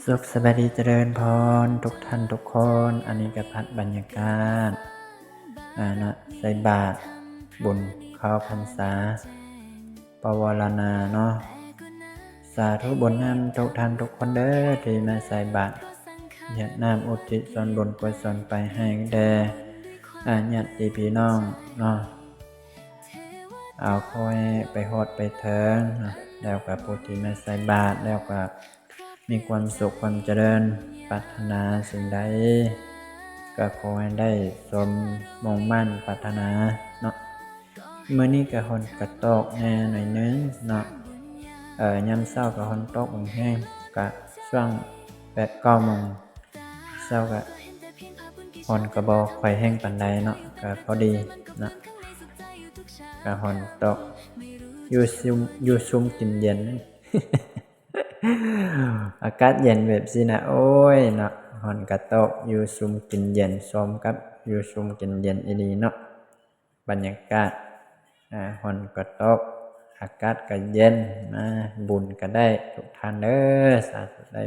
ສຸກສະບາຍດີ ຈະເລີນພອນທຸກທ່ານທຸກຄົນ. ອັນນີ້ກໍພັດບັນຍາກາດ ອາ ນະ ໃສ່ບາດບຸນເຂົ້າພັນສາ ປະວາລະນາເນາະ. ສາທຸບຸນນຳທຸກທ່ານທຸກຄົນເດີ ທີ່ມາໃສ່ບາດ ເຮັດນ້ຳອຸທິດສ່ວນບຸນກຸສົນໄປໃຫ້ແດ່ ອາ ຍາດຕິພີ່ນ້ອງເນາະ. ເອົາ ຂໍໃຫ້ໄປຮອດໄປເຖິງເນາະ ແລ້ວກໍຜູ້ທີ່ມາໃສ່ບາດ ແລ້ວກໍມີຄວາມສຸກຄວາມຈະເລີນ ປາດຖະໜາສິ່ງໃດ ກໍຂໍໃຫ້ໄດ້ສົມມຸ່ງໝັ້ນປາດຖະໜາເນາະ. ມື້ນີ້ກໍຝົນກະຕົກແດ່ໜ້ອຍໜຶ່ງເນາະ ເອີ ຍາມເຊົ້າກໍຝົນຕົກແຮງ ກະຊ່ວງແປດເກົ້າໂມງເຊົ້າ ກະຝົນກໍບໍ່ຄ່ອຍແຮງປານໃດເນາະ ກໍພໍດີເນາະ. ກະຝົນຕົກ ຢູ່ຊຸ່ມ ຢູ່ຊຸ່ມກິນເຢັນ ອາກາດເຢັນແບບຊີ້ນະ ໂອ້ຍເນາະ ຝົນກະຕົກ ຢູ່ຊຸ່ມກິນເຢັນ ສົມກັບຢູ່ຊຸ່ມກິນເຢັນອີ່ຫຼີເນາະ. ບັນຍາກາດ ອາ ຝົນກໍຕົກ ອາກາດກໍເຢັນ ມາບຸນກໍໄດ້ທຸກທ່ານເດີ ສາທຸໄດ້.